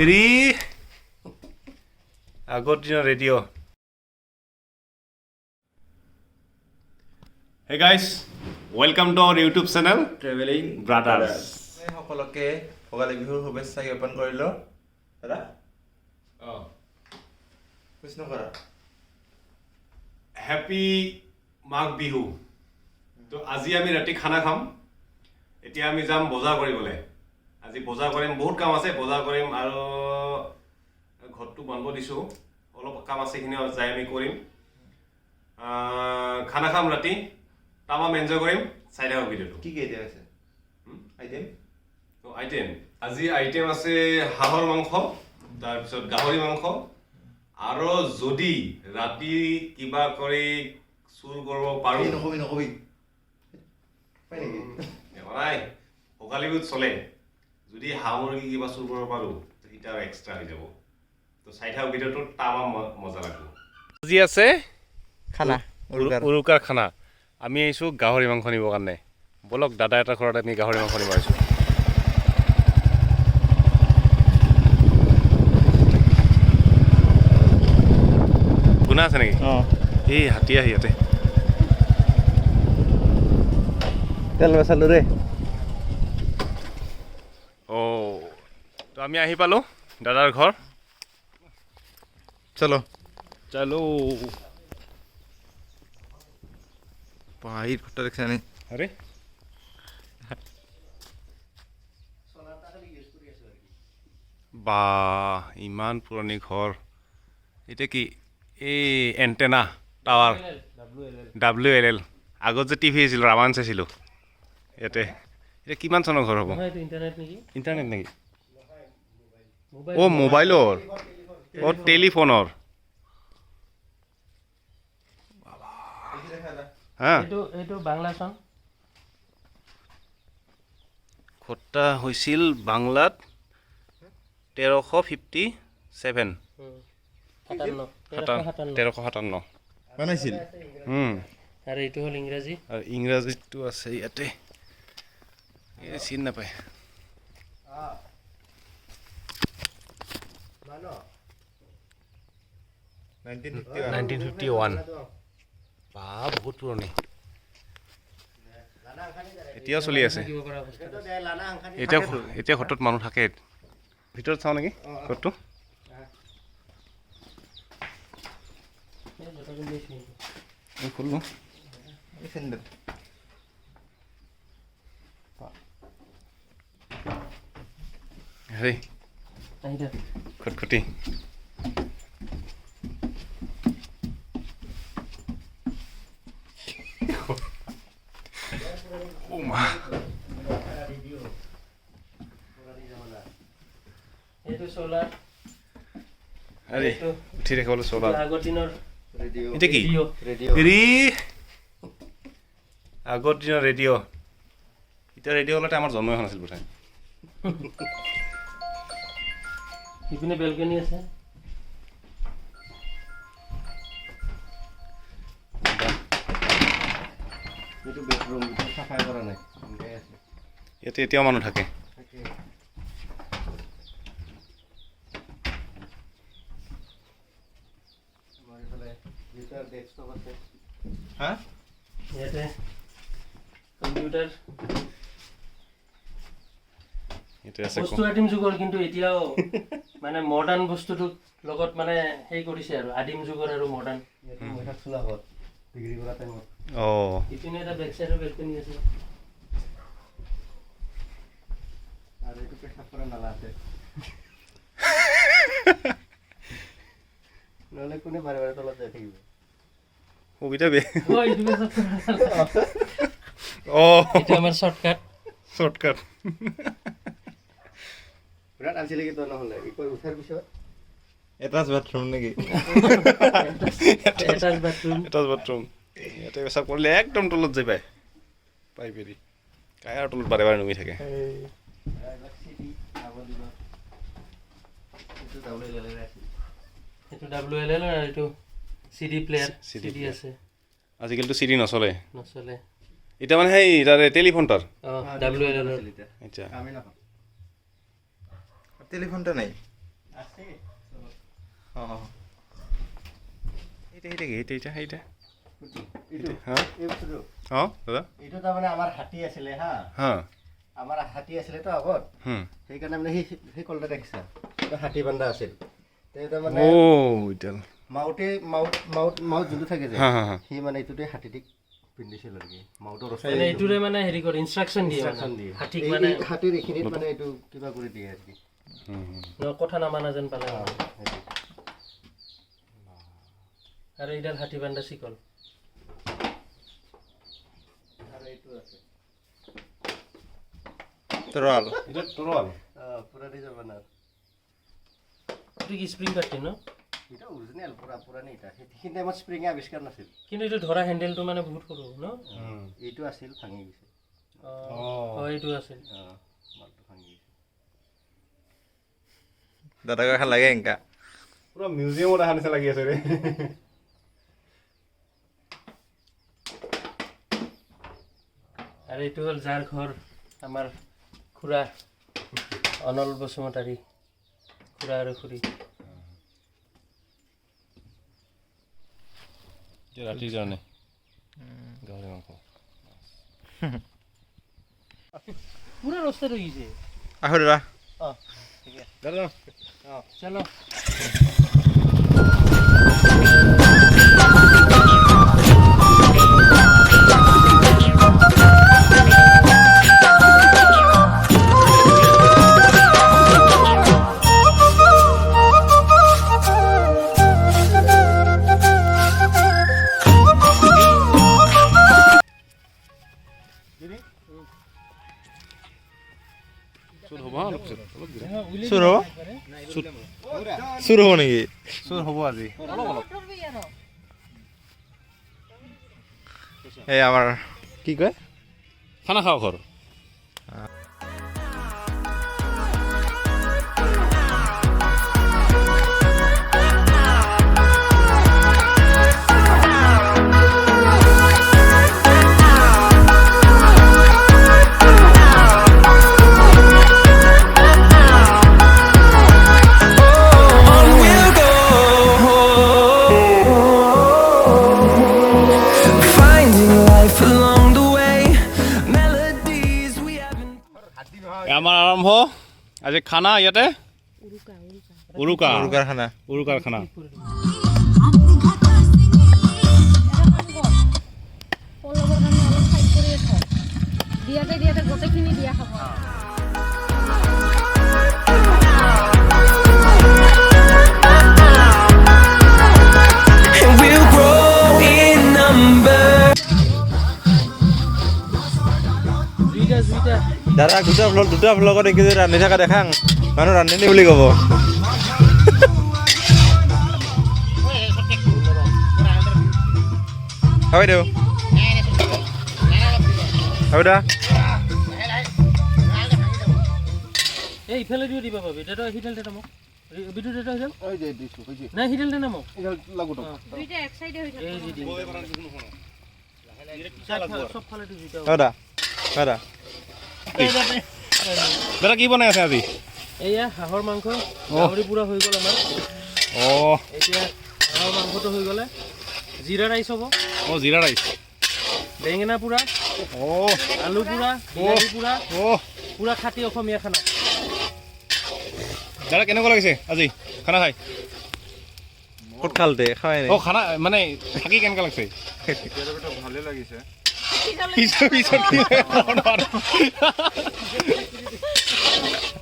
হেৰি আগৰ দিনৰ radio. Hey guys, welcome to our YouTube channel travelling brothers. সকলোকে ভোগালী বিহুৰ শুভেচ্ছা জ্ঞাপন কৰিলোঁ। দাদা, কৃষ্ণ কৰা। হেপী মাঘ বিহু। তো আজি আমি ৰাতি খানা খাম। এতিয়া আমি যাম বজাৰ কৰিবলৈ। আজি বজাৰ কৰিম, বহুত কাম আছে, বজাৰ কৰিম আৰু ঘৰটো বনাব দিছোঁ, অলপ কাম আছে, সেইখিনি যাই আমি কৰিম। খানা খাম ৰাতি, তামাম এনজয় কৰিম। চাই থাকক ভিডিঅ'টো। কি কি আইটেম আছে? আইটেম? তো আইটেম, আজি আইটেম আছে হাঁহৰ মাংস, তাৰপিছত গাহৰি মাংস, আৰু যদি ৰাতি কিবা কৰি চুৰ কৰিব পাৰোঁ। নকবি নকবি, হয় নেকি? একো নাই, ভোগালী বিহুত চলে। যদি হাঁহ মুৰ্গী কিবা চুৰ কৰিব পাৰোঁ, তেতিয়া আৰু এক্সট্ৰা হৈ যাব। তো চাই থাকক ভিডিঅ'টো, তামাম মজা লাগিব। আজি আছে খানা। উৰুকাৰ খানা। আমি আহিছোঁ গাহৰি মাংস নিবৰ কাৰণে। ব'লক, দাদা এটাৰ ঘৰত আমি গাহৰি মাংস নিব আহিছোঁ। গুণা আছে নেকি? অঁ। এই হাতী আহি ইয়াতে। তেল বেচালো ৰে। অঁ, তো আমি আহি পালোঁ দাদাৰ ঘৰ। চলো। চলো। বাহিৰ ঘৰটা দেখছা নে? আৰে, বা, ইমান পুৰণি ঘৰ। এতিয়া কি এই এণ্টেনা টাৱাৰ, WLL, আগত যে টিভি আছিল, ৰামায়ণ চাইছিলোঁ ইয়াতে। এতিয়া কিমান চনৰ ঘৰ হ'ব? ইণ্টাৰনেট নেকি? ইণ্টাৰনেট নেকি? অ' মোবাইলৰ, অ' টেলিফোনৰ। হা। এইটো বাংলা চন। ঘৰটা হৈছিল বাংলাত 1357। 57, 1357। 1357। বনাইছিল। আৰু এইটো হ'ল ইংৰাজী। আৰু ইংৰাজীটো আছে ইয়াতে, এই চিন নাপায়। 1951। 1951, বা, বহুত পুৰণি। এতিয়াও চলি আছে। থাকিব পৰা অৱস্থা। এতিয়া ঘৰটোত মানুহ থাকে। ভিতৰত চাওঁ নেকি ঘৰটো? এই জোতা পিন্ধি আহিছোঁ কিন্তু। এই খুলিলো। চেণ্ডেল। হেৰি। আহি থাক। খটখটি। অ' মা। এইটো চ'লাৰ। আৰে, উঠি দেখাবলৈ চলাৰ। আগৰ দিনৰ ৰেডিঅ'। এতিয়া কি? ৰেডিঅ'। ৰেডিঅ'। হেৰি আগৰ দিনৰ ৰেডিঅ'। এতিয়া ৰেডিঅ' ওলাতে আমাৰ জন্মই হোৱা নাছিল বোধহয়। ইপিনে বেলকনি আছে। এইটো বেডৰুম, এইটো চাফাই কৰা নাই, এনেকাই আছে। ইয়াতে এতিয়াও মানুহ থাকে। থাকে। আমাৰ এইফালে দেউতাৰ ডেস্কটপ আছে। হা। ইয়াতে কম্পিউটাৰ। ইয়াতে আছে। বস্তু আদিম যুগৰ, কিন্তু এতিয়াও মানে মডাৰ্ণ বস্তুটোক লগত মানে সেই কৰিছে আৰু আদিম যুগৰ আৰু মডাৰ্ণ। ইয়াতে মই থাকছিলোঁ আগত ডিগ্ৰী কৰা টাইমত। অঁ। ইপিনে এটা বেক চাইডৰ বেলকনি আছে। আৰু এইটো পেচাব কৰা নালা আছে, নহ'লে কোনে বাৰে বাৰে তলত যাই থাকিব? সুবিধা বে। অ, এইটো পেচাব কৰা নালা। অঁ। এইটো আমাৰ শ্বৰ্টকাট। শ্বৰ্টকাট। বিৰাট আনছিলে কি তই নহ'লে কি কয় উঠাৰ পিছত এটাচ বাথৰুম নেকি? Attach bathroom. Attach bathroom. ইয়াতে পেচাব কৰিলে একদম তলত যাই পায় পাইপেদি। কাই আৰু তলত বাৰে বাৰে নুমি থাকে? এইটো WLL আৰু এইটো CD player. CD CD player। আছে। আজিকালিতো চিডি নচলে। নচলে। এতিয়া মানে সেই তাৰে টেলিফোন তাৰ। অঁ, WLL। আচ্ছা। টেলিফোনটা নাই। অঁ। এইটা। এইটো। হা। এই বস্তুটো। অঁ দাদা। এইটো তাৰমানে আমাৰ হাতী আছিলে, হা। হা। আমাৰ হাতী আছিলেতো আগত। সেইকাৰণে মানে সেই কলটা দেখিছা, এইটো হাতী বান্ধা আছিল। তেওঁ তাৰমানে অ' এতিয়া মাউতে মাউত মাউত মাউত যোনটো থাকে যে, হা হা হা। সি মানে এইটোতে হাতীটিক পিন্ধিছিল আৰু কি মাউতৰ। মানে এইটোৰে মানে হেৰি কৰে, ইনষ্ট্ৰাকচন দিয়ে মানে। ইনষ্ট্ৰাকচন দিয়ে। হাতীক। এই মানে এই হাতীৰ এইখিনিত মানে এইটো কিবা কৰি দিয়ে আৰু কি। কথা নামানা যেন পালে মানে। সেইটো। আৰু এইডাল হাতী বান্ধা চিকল। আৰু এইটো আছে। তৰোৱাল। এইটো তৰোৱাল। অঁ, পুৰাণী জমানাৰ। এইটো কি স্প্ৰিং কাটি ন? এটা অৰিজিনেল, পুৰা পুৰাণী। এটা সেইখিনি টাইমত স্প্ৰিঙে আৱিষ্কাৰ নাছিল। কিন্তু এইটো ধৰা হেণ্ডেলটো মানে বহুত সৰু ন? এইটো আছিল, ভাঙি গৈছে। অঁ, এইটো আছিল। অঁ, মালটো ভাঙি গৈছে। দাদাক এখন লাগে এনেকা। পুৰা মিউজিয়ামত অহা নিচিনা লাগি আছে ৰে। আৰু এইটো হ'ল যাৰ ঘৰ, আমাৰ খুৰা অনল বসুমতাৰী, খুৰা আৰু খুৰী। ৰাতিৰ কাৰণে গাহৰি মাংস। পুৰা ৰস্তাত হৈ গৈছে। আহো দাদা। অঁ, ঠিকে। দাদা। চলো। চুৰ হ'ব অলপ পিছত, অলপ পিছত। চুৰ হ'ব, চুৰ হ'ব নেকি? চুৰ হ'ব আজি অলপ অলপ। এই আমাৰ কি কয়? খানা খাওঁ ঘৰ। On we'll go, finding life along the way, melodies we haven't. আমাৰ আৰম্ভ আজি খানা ইয়াতে উৰুকা। উৰুকাৰ খানা। উৰুকাৰ খানা। পলৱৰ কাৰণে অলপ চাইড কৰিয়ে থওঁ। দিয়াতে দিয়াতে গোটেইখিনি দিয়া খাব। And we'll grow in number. দুইটা দুইটা। দাদা, দুটা ভ্লগত এনেকে যদি ৰান্ধি থকা দেখাং, মানুহ ৰান্ধনি বুলি ক'ব। হয় বাইদেউ, হয় দা। এই ইফালে দিও দিব পাবি। দাদা, সিডাল দে মোক। বিদ্যুৎ দাদা, সিডাল নাই, সিডাল দে না মোক। দুইটা এক চাইডে হৈ এই থাকিব। যে দিম চবফালে দুইটা। হয় দা, হয় দা। দাদা, কি বনাই আছে আজি? এয়া হাঁহৰ মাংস। গাহৰি পুৰা হৈ গ'ল আমাৰ। এতিয়া হাঁহৰ মাংসটো হৈ গ'লে জিৰা ৰাইচ হ'ব। অঁ, জিৰা ৰাইচ। বেঙেনা পোৰা, আলু পোৰা, বিলাহী পোৰা। পুৰা খাটি অসমীয়া খানা। দাদা, কেনেকুৱা লাগিছে আজি খানা খাই? ক'ত খালতে খাৱাই নাই। অঁ, খানা মানে থাকি কেনেকুৱা লাগিছে? ভালে লাগিছে। পিছত কি?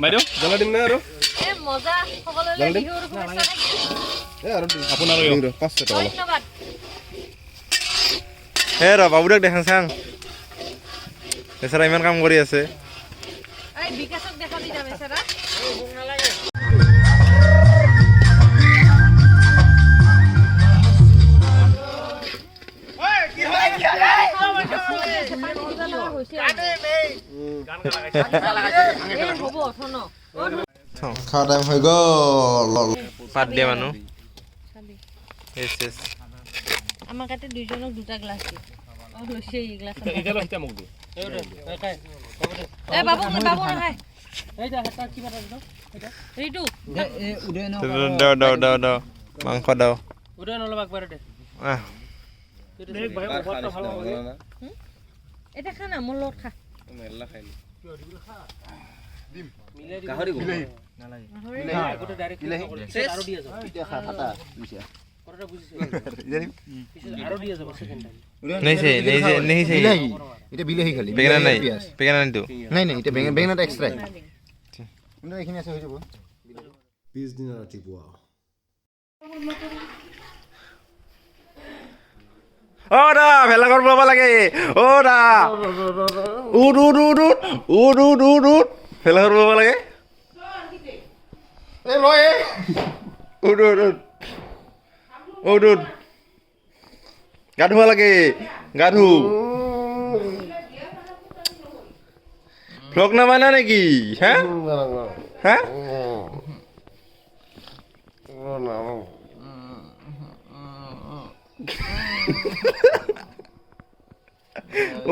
বাইদেউ, জ্বলা দিম নে আৰু? এ মজা, সকলোলৈ বিহুৰ শুভেচ্ছা থাকিল। আপোনাৰো। ধন্যবাদ। হে ৰ, বাবুদাক দেখাং চাং, বেচেৰা ইমান কাম কৰি আছে। এই বিকাশক দেখাবি যা বেচেৰা। পানী দিব লগা হৈছে আৰু। এই হ'ব থ ন। খোৱা টাইম হৈ গ'ল। পাত দিয়া মানুহ। চাবি। এছ। আমাক ইয়াতে দুইজনক দুটা গ্লাছ দি। অ, লৈছে এই গ্লাছ। এতিয়া মোক দি। এ বাবু, বাবু নাখায়। এই দে, তাক কিবা এটা দি দে। ৰিতু দাও দাও দাও দাও মাংস দাও। উদয়ন অলপ আগবাঢ়ে দে। আহ এতিয়া খা না, মোৰ লগত খা। আগতে ডাইৰেক্ট পিছত আৰু দিয়া যাব। এতিয়া খা ফাটা বুজিছা। কথাটা বুজিছে? পিছত আৰু দিয়া যাব ছেকেণ্ড টাইম। নেইছে নেইছে নেইছে। বিলাহী এতিয়া, বিলাহী খালি। বেঙেনা নাই? পিঁয়াজ। বেঙেনা নাইতো? নাই নাই, এতিয়া বেঙেনাটা এক্সট্ৰাই, কিন্তু এইখিনি আছে, হৈ যাব। পিছদিনা ৰাতিপুৱা। অ দা, ভেলাঘৰ পাব লাগে। অ দা, উঠ উঠ উঠ উঠ উঠ উঠ উঠ উঠ, ভেলাঘৰ পাব লাগে। এই লয় এই। উঠ উঠ উঠ উঠ উঠ, গা ধুব লাগে, গা ধু। ভ্লগ নামানা নেকি? হা হা,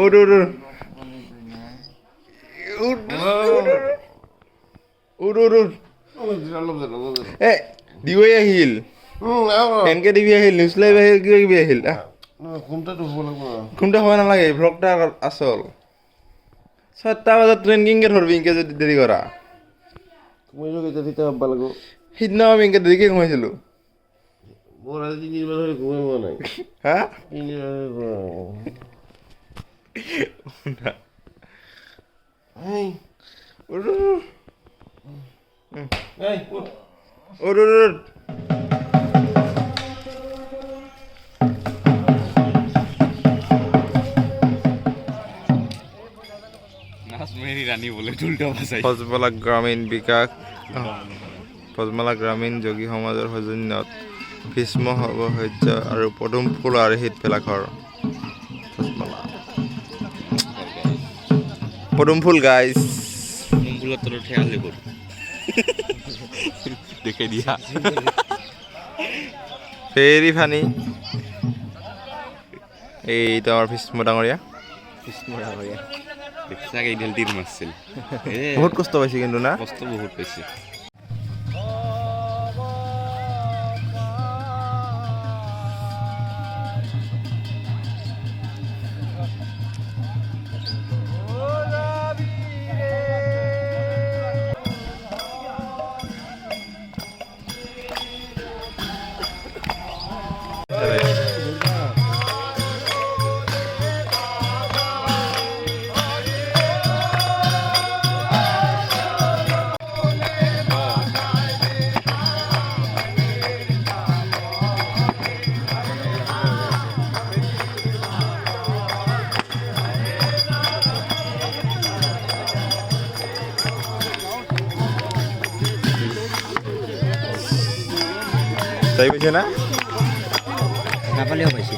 উঠ উঠ উঠ উঠ উঠ উঠ। এ দিবই আহিল, এনকে টিভি আহিল, নিউজ লাইভ আহিল, কিবা কিবি আহিল। আহ ঘুমটা হ'ব নালাগে, ভ্লগটা আচল। 6টা বজাত ট্ৰেইন কিনকে ধৰবি ইনকে যদি দেৰি কৰা? সিদিনা আমি ইনকে দেৰিকে ঘুমাইছিলোঁ। হা, উঠ উঠ উঠ উঠ। ফজমালা গ্ৰামীণ বিকাশ, ফজমালা গ্ৰামীণ যোগী সমাজৰ সৌজন্যত ভীষ্ম সৰ্বসহ্য আৰু পদুম ফুল আৰ্হিত ভেলাঘৰ। ফজমালা পদুম ফুল গাইছ। ফুলৰ তলত ঠেয়ালে কৰ দেখে দিয়া। Very funny. এইটো আমাৰ ভীষ্ম ডাঙৰীয়া। দেখিছা, এইডাল তীৰ মাৰছিল। বহুত কষ্ট পাইছে কিন্তু না? কষ্ট বহুত পাইছে। চাই পাইছে না? নাপালেও পাইছে।